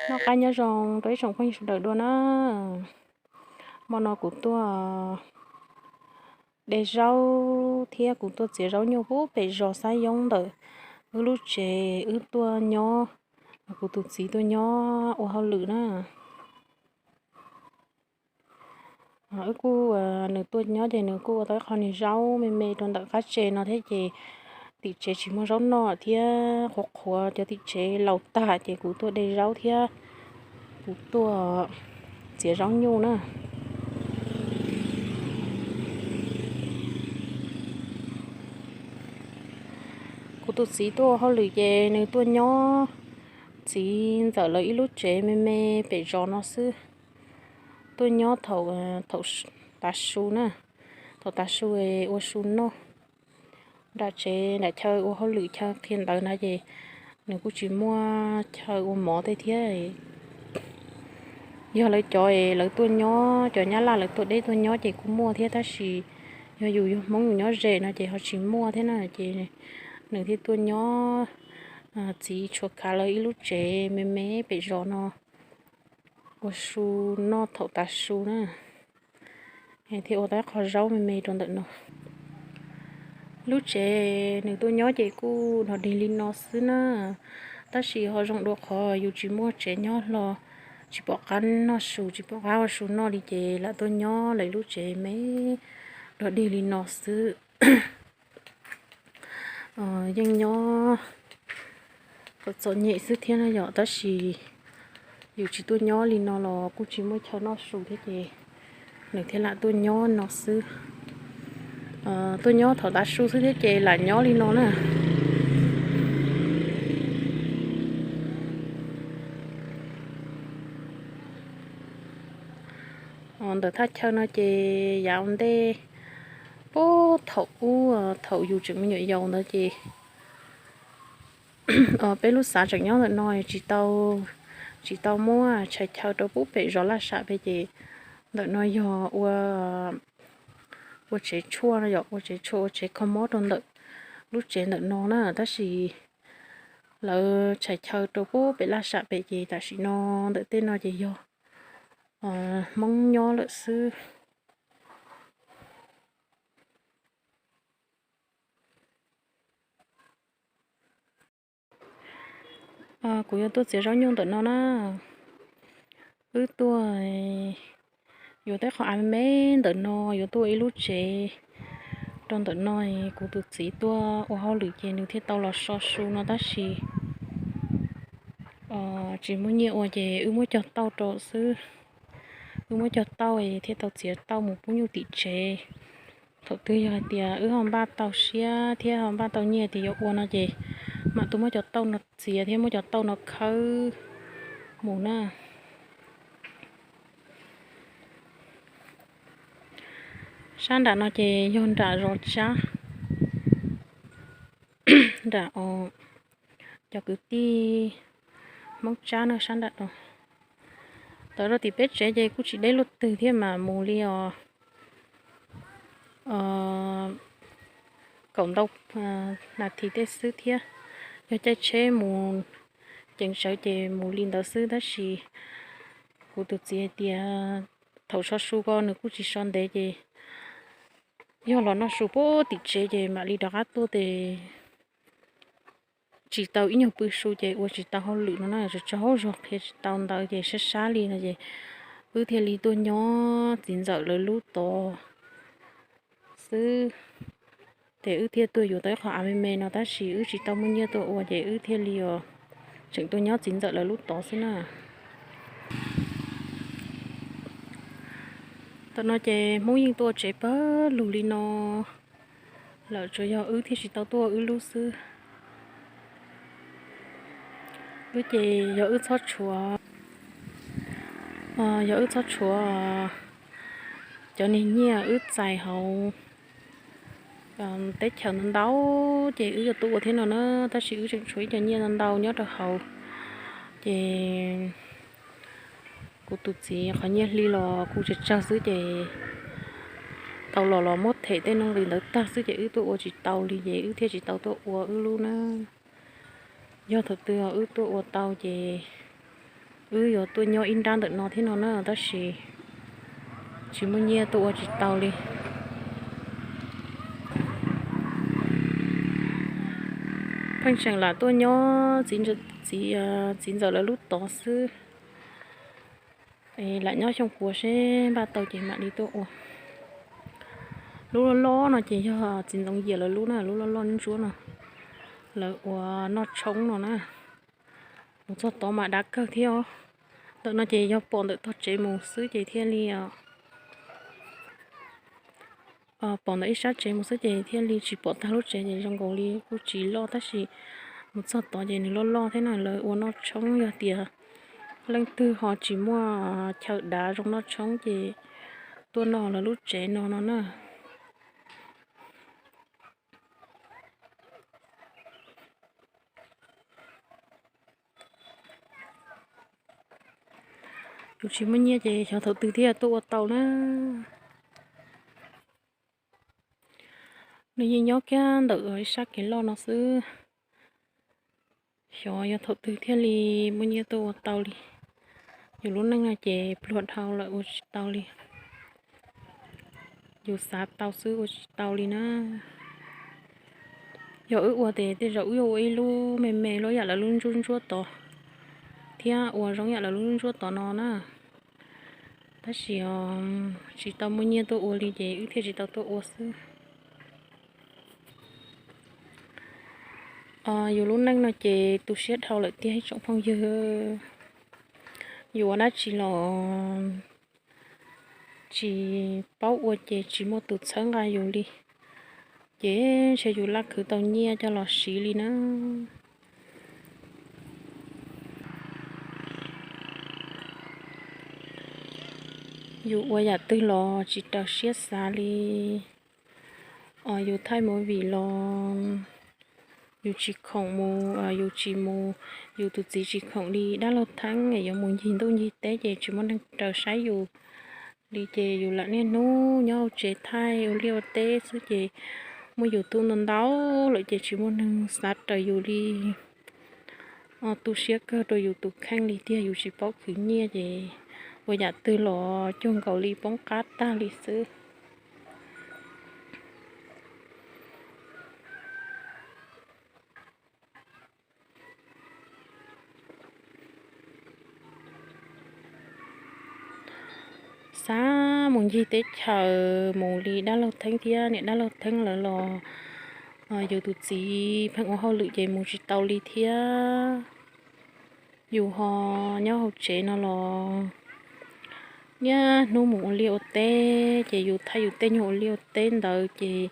Noj qab nyob zoo rau ib tsoom phooj ywg sawv daws dua na. Hmo no kuv tuaj de zaub thiab kuv tuaj txiav zaub nyuj pub pem zos Xab Yoob ntawm wb lub tsev wb tuaj nyob, kuv tus txiv tuaj nyob ua hauj lwm na. Wb kuj, nws tuaj nyob ces nws kuj ua tau ib qho niag zaub me me rau ntawm qab tsev no thiab ces tim tsev tsis muaj zaub noj thiab qhuav qhuav cov tim tsev laus tag ces kuv tuaj de zaub thiab kuv tuaj txiav zaub nyuj na. Kuv tus txiv tuaj ua hauj lwm ces nws tuaj nyob txiv ntxawm lawv ib lub tsev me me pem zos no xwb. Tuaj nyob thaum, thaum tav su na, thaum tav su ua su noj. Nram tsev nram chaw ua hauj lwm chaw qhia ntawv na ces nws kuj tsis muaj chaw ua mov tej thiab. Yog lawv cov es lawv tuaj nyob, cov Nyab Laj lawv tuaj deb tuaj nyob ces kuj muaj thiab tab sis yog yus yog Hmoob yus nyob ze no ces ho tsis muaj thiab na ces nws thiaj tuaj nyob txiv tshuav khav lawv ib lub tsev me me pem zos no ua su noj thaum tav su na. Thiaj ua tau ib qho zaub me me rau ntawm no. Lub tsev nws tuaj nyob ces kuj dog dig li no xwb na, tab sis ho zoo dua qhov yus tsis muaj tsev nyob hlo, tsis pom qab noj su tsis pom qab ua su noj li ces lam tuaj nyob lawv lub tsev me dog dig li no xwb. Yeej nyob kom txom nyem xwb thiab na yom, tab sis yus tsis tuaj nyob li no los kuj tsis muaj chaw noj su thiab ces nws thiaj lam tuaj nyob no xwb. Tuaj nyob thaum tav su xwb thiab ces lam nyob li no na. Ntawm thaj chaw no ces yav ua ntej, puag thaum ub thaum yus tseem me nyuam yaus ntawd ces peb lub xav tseem nyob ntawm no tsis tau, tsis tau muab tshais chaw rau pub pem zos laj sam pem ces ntawm no yog ua, ua tsev tshuaj no yom, ua tsev tshuaj ua tsev kho mob rau ntawm lub tsev ntawm no na, tab sis lawv tshais chaw rau pub pem laj sam pem ces tam sim no ntawm tej no ces yog Hmoob nyob lawm xwb. Kuv yuav tuaj txiav zaub nyuj ntawm no na. Wb tuaj yuav tau ib qho av me me ntawm no, yuav tuaj ua ib lub tsev rau ntawm no. Kuv tus txiv tuaj ua hauj lwm ces nws thiaj tau los so su no tab sis tsis muaj nyiaj ua ces wb muab cog tauj rau xwb. Wb muab cog tauj thiaj tau txiav tauj mus pub nyuj tim tsev. Thaum twg yog hais tias wb ho npaj tau siab thiab ho npaj tau nyiaj tias yuav ua no ces mam tuaj muab cov tauj no txiav thiab muab cov tauj no khawb mus na. Sab nram no ces yog nram zos Tsab, nram cov kwv tij Hmoob Tsab na sab nram no. Tawm rau tim peb tsev ces kuj tsis deb luaj twg thiab mas mus li os kaum ntau nas this tej xwb thiab. Yog caij tsheb mus ceev tsawv ces mus li ntawd xwb tab sis kuv tus txiv hais tias thaum so su ko nws kuj tsis so ntev ces yog los noj su pub tim tsev ces mam li rov qab tuaj ces tsis tau ib nyuag pw su ces ua tsis tau hauj lwm no na, tso tso hauj zog qhia tsis tau ntawv ces sab sab li no ces wb thiaj li tuaj nyob txiv ntxawm lawv lub tod xwb. Ces wb thiaj tuaj yuav tau ib qho av me me no tab sis wb tsis tau muaj nyiaj tuaj ua ces wb thiaj li tseem tuaj nyob txiv ntxawm lawv lub tod xwb na. Tam no ces Hmoob yeej tuaj tsev pawg lug li no lawm, tsuas yog wb thiaj tsis tau tuaj wb lub xwb. Wb ces yog wb txhob tshuav, yog wb txhob tshuav cov niag nyiaj wb txais hauv teb chaws ntau ntau ces wb yuav tuaj ua thiab no na, tab sis wb tseem tshuav ib co nyiaj ntau ntau nyob rau hauv. Ces kuv tus txiv qhov nyiaj hli los kuj tsawg tsawg xwb ces tau los los muab them tej nuj nqis ntawd tag xwb ces wb tuaj ua tsis tau li ces wb thiaj tsis tau tuaj ua wb lub na. Yog thaum twg wb tuaj ua tau ces wb yuav tuaj nyob ib nrab ntawm no thiab no na, tab sis tsis muaj nyiaj tuaj ua tsis tau li. Pheej tseem lam tuaj nyob txiv ntxawm lawv lub tod xwb. Lam nyob xyoo puav seb npaj tau ces mam li tuaj ua. Lub loj loj no ces yog txiv Ntxoov Yias lawv lub na, lub loj loj ntsuab no, lawv ua noj tshoob no na. Mus txog tod mas dav kawg thiab os. Ntawm no ces yog pom ntawm tog tsev mus xwb ces thiaj li pom ntawm ib sab tsev mus xwb ces thiaj li tsis pom tag lub tsev ces zoo nkaus li kuj tsis loj tab sis mus txog tod ces nws loj loj thiab na, lawv ua noj tshoob. Yog tias leej twg ho tsis muaj chaw dav zoo noj tshoob ces tuaj noj lawv lub tsev no no na. Yus tsis muaj nyiaj ces xyov thaum twg thiaj tuaj ua tau na. Nws yeej nyob kiag ntawm ib sab kev loj no xwb. Xyov yog thaum twg thiaj li muaj nyiaj tuaj ua tau li. Yus lub neej no ces pluag dhau lawm ua tsis tau li. Yus xav tau xwb ua tsis tau li na. Yog wb ua ces tej zaum wb yuav ua ib lub me me lub yam lawv lub ntsuab ntsuab tod thiab ua zoo yam lawv lub ntsuab tod no na. Tab sis tsis tau muaj nyiaj tuaj ua li ces wb thiaj tsis tau tuaj ua xwb. Yus lub neej no ces tu siab dhau lawm tiag ib tsoom phooj ywg. Yus ua dab tsi los tsis paub ua ces tsis muaj tus txhawb nqa yus li. Ces ntshe yus laj khwv tau nyiaj coj los siv li na. Yus ua yam twg los tsis raws siab xav li. Yus thaij movie los yus tsis khoom mus, yus tsis mus, yus tus txiv tsis khoom li dab laug Theeb yuav mus ncig ntuj ncig teb ces tsis muaj neeg raws saib yus li ces yus lam niaj hnub nyob hauv tsev thaij ua liaj ua teb xwb ces muaj YouTube ntau ntau lawm ces tsis muaj neeg xav raws yus li. Tu siab kawg rau yus tus kheej li tiag, yus tsis paub khwv nyiaj ces ua yam twg los cuag nkaus li poob qab tag li xwb. Xav mus ncig teb chaws mus li dab laug Theeb thiab niam dab laug Theeb lawv los yus tus txiv pheej ua hauj lwm ces mus tsis tau li thiab. Yus ho nyob hauv tsev no los niaj hnub mus ua liaj ua teb ces yus thaij yus tej nyuag ua liaj ua teb ntawd ces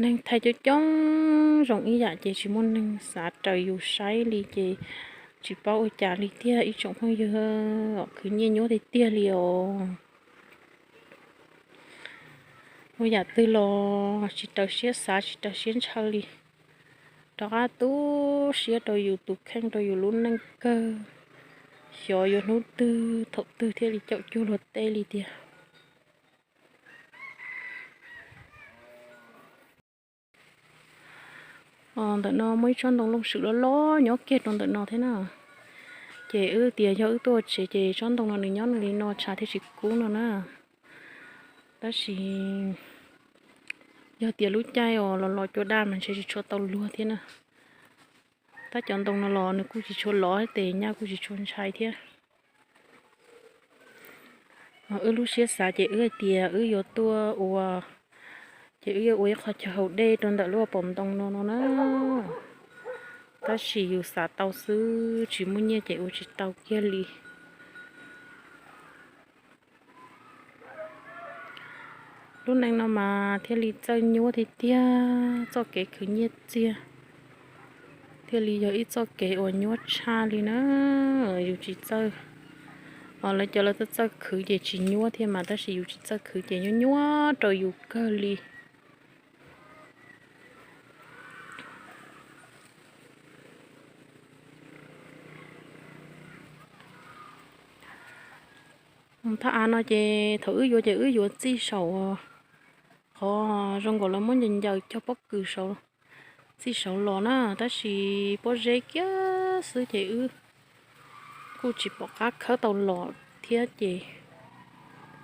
neeg thaij coob coob zoo ib yam ces tsis muaj neeg xav raws yus saib li ces tsis paub ua cas li tiag ib tsoom phooj ywg, khwv nyiaj nyuaj tiag tiag li os. Ua yam twg los tsis raws siab xav tsis raws siab ntshaw li. Rov qab tu siab rau yus tus kheej rau yus lub neej kawg, xyov yuav hnub twg thaum twg thiaj li caum cuag luag tej li tiag. Ntawm no muaj ib tsob ntoo looj swm loj loj nyob kiag rau ntawm no thiab na. Ces wb tias yog wb tuaj tsev ces tsob ntoo no nws nyob li no tshav thiaj tsis kub no na. Tab sis yog tias lub caij uas los los cua daj mas ntshe tsis tshua tau luag thiab na. Tab cov ntoo no los nws kuj tsis tshua lov tes nyaj kuj tsis tshua ntshai thiab. Wb lub siab xav ces wb hais tias wb yuav tuaj ua, ces wb yuav ua ib qho chaw haus dej rau ntawm lub pom ntoo no no na. Tab sis yus xav tau xwb tsis muaj nyiaj ces ua tsis tau kiag li. Lub neej no mas thiaj li txawj nyuaj tiag tiag, txoj kev khwv nyiaj txiag thiaj li yog ib txoj kev uas nyuaj tshaj li na. Yus tsis txawj, lawv cov lawv txawj txawj khwv ces tsis nyuaj thiab mas tab sis yus tsis txawj khwv ces nyuaj nyuaj rau yus kawg li. Thaj av no ces thaum wb yuav ces wb yuav txij saum qhov zoo nkaus lawv muab ncaws ncaws cog pob kws saud, Txij saud los na, tab sis pob zeb kiag xwb ces wb kuj tsis pom qab khawb tau los thiab ces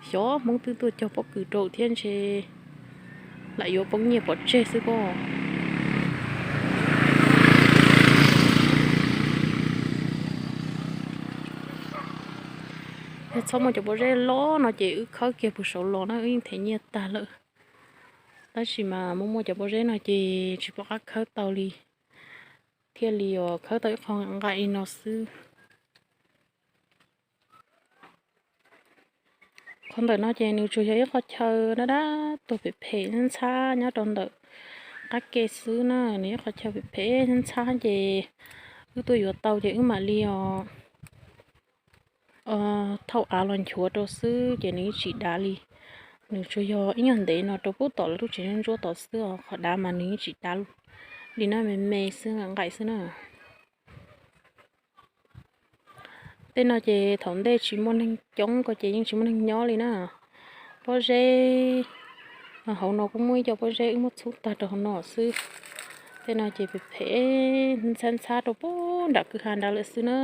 xyov Hmoob twb tuaj cog pob kws rau thiab ntshe lam yuav poob nyiaj pov tseg xwb pob. Yog txhob muaj cov pob zeb loj no ces wb khawb kiag puag saud los na wb yeej them nyiaj tag lawm. Tab sis mas muaj muaj cov pob zeb no ces tsis pom qab khawb tau li, thiaj li os khawb tau ib qho nqaim li no xwb. Qhov ntawm no ces nws tsuas yog ib qho chaw dab dab tuag phem phem ntxhab nyob rau ntawm qab ke xwb na, nws ib qho chaw phem phem ntxhab ces wb tuaj yuav tau ces wb mam li os thauj av los nchuav rau xwb ces nws yeej tsis dav li. Nws tsuas yog ib nyuag ntev no rau pub tom lawv lub tsev ntsuab tod xwb os, qhov dav mas nws yeej tsis dav li na, me me xwb nqaim xwb na. Tej no ces thaum ntej tsis muaj neeg coob ko ces yeej tsis muaj neeg nyob li na. Pob zeb hauv no kuj muaj ib co pob zeb wb muab txhub tag rau hauv no xwb. Tej no ces phem phem ntxhab ntxhab rau pub nram kwj ha nrad lawm xwb na.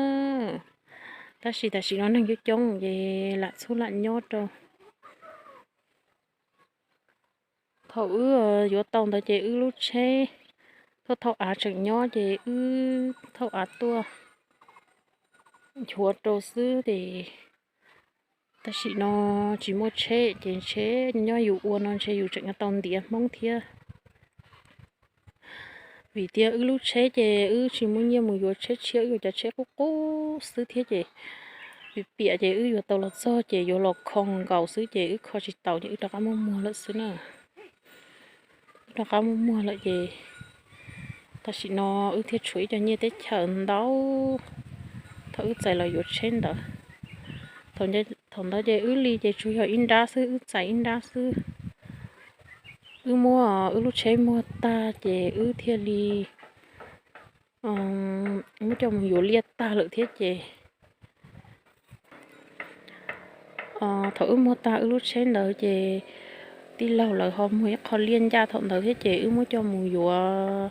Tab sis tam sim no neeg coob coob ces lam txhub lam nyob rau. Thaum wb yuav tau ntawd ces wb lub tsheb thauj thauj av tseem nyob ces wb thauj av tuaj nchuav rau xwb ces tam sim no tsis muaj tsheb ces ntshe nyob yus ua no ntshe yus tseem yuav tau ntiav Hmoob thiab. Vim tias wb lub tsheb ces wb tsis muaj nyiaj mus yuav tsheb tshiab, wb yuav cov tsheb qub qub xwb thiab ces piam piam ces wb yuav tau los txog ces yuav los kho nkaus xwb ces wb kho tsis taus ces wb rov qab muab muag lawm xwb na. Wb rov qab muab muag lawm ces tam sim no wb thiaj tshuav ib co nyiaj teb chaws ntau thaum wb txais los yuav tsheb ntawd. Thaum ntawd ces wb li ces tsuas yog ib nrab xwb, wb txais ib nrab xwb. Wb muab wb lub tsheb muag tag ces wb thiaj li muab coj mus yuav liaj tag lawm thiab ces thaum wb muag tag wb lub tsheb ntawd ces tij laug lawv ho muag ib qho liaj ncaj thaum ntawd thiab ces wb muab coj mus yuav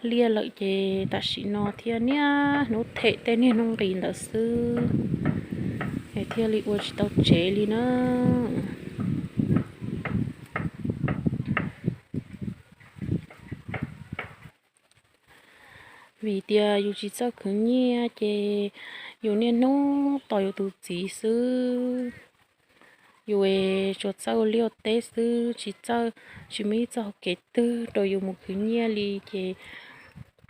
liaj lawm ces tam sim no thiaj niaj hnub them tej niag hnub nqis ntawd xwb es thiaj li ua tsis tau tsev li na. Vim tias yus tsis txawj khwv nyiaj ces yus niaj hnub tos yus tus txiv xwb. Yus tsuas txawj ua liaj ua teb xwb, tsis txawj, tsis muaj ib txoj hauv kev twg rau yus mus khwv nyiaj li ces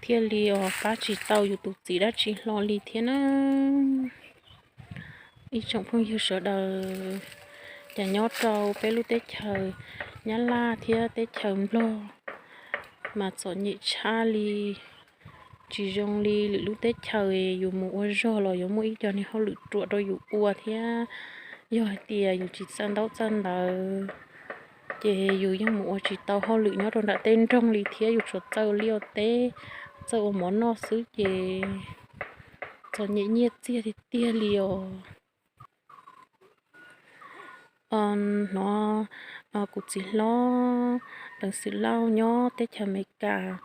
thiaj li os pab tsis tau yus tus txiv dab tsi hlo li thiab na. Ib tsoom phooj ywg sawv daws, cas nyob rau peb lub teb chaws Nyab Laj thiab teb chaws Nplog mas txom nyem tshaj li, tsis zoo li lwm lub teb chaws yus mus ua zog los yuav muaj ib co niag hauj lwm ruam rau yus ua thiab. Yog hais tias yus tsis txawj ntaub txawj ntawv ces yus yeej mus ua tsis tau hauj lwm nyob rau nram tej nroog li thiab, yus tsuas txawj ua liaj ua teb, txawj ua mov noj xwb ces txom nyem nyiaj txiag tiag tiag li os. Hnov kuv txiv hlob Peev Xwm Lauj nyob teb chaws Amelikas,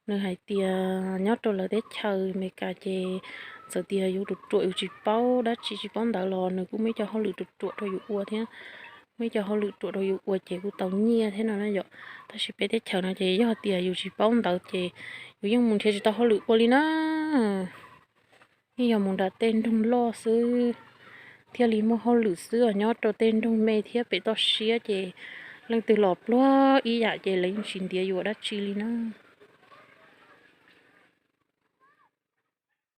nws hais tias nyob rau lawv teb chaws Amelikas ces txawm tias yus ruam ruam yus tsis paub dab tsi tsis paub ntawv los nws kuj muaj ib co hauj lwm ruam ruam rau yus ua thiab, muaj ib co hauj lwm ruam rau yus ua ces kuj tau nyiaj thiab no na yom. Tab sis peb teb chaws no ces yog tias yus tsis paub ntawv ces yus yeej mus nrhiav tsis tau hauj lwm ua li na. Yeej yog mus nram tej nroog loj xwb thiaj li muaj hauj lwm xwb os, nyob rau tej nroog me thiab pem toj siab ces leej twg los pluag ib yam ces lawv yeej tsis ntiav yus dab tsi li na.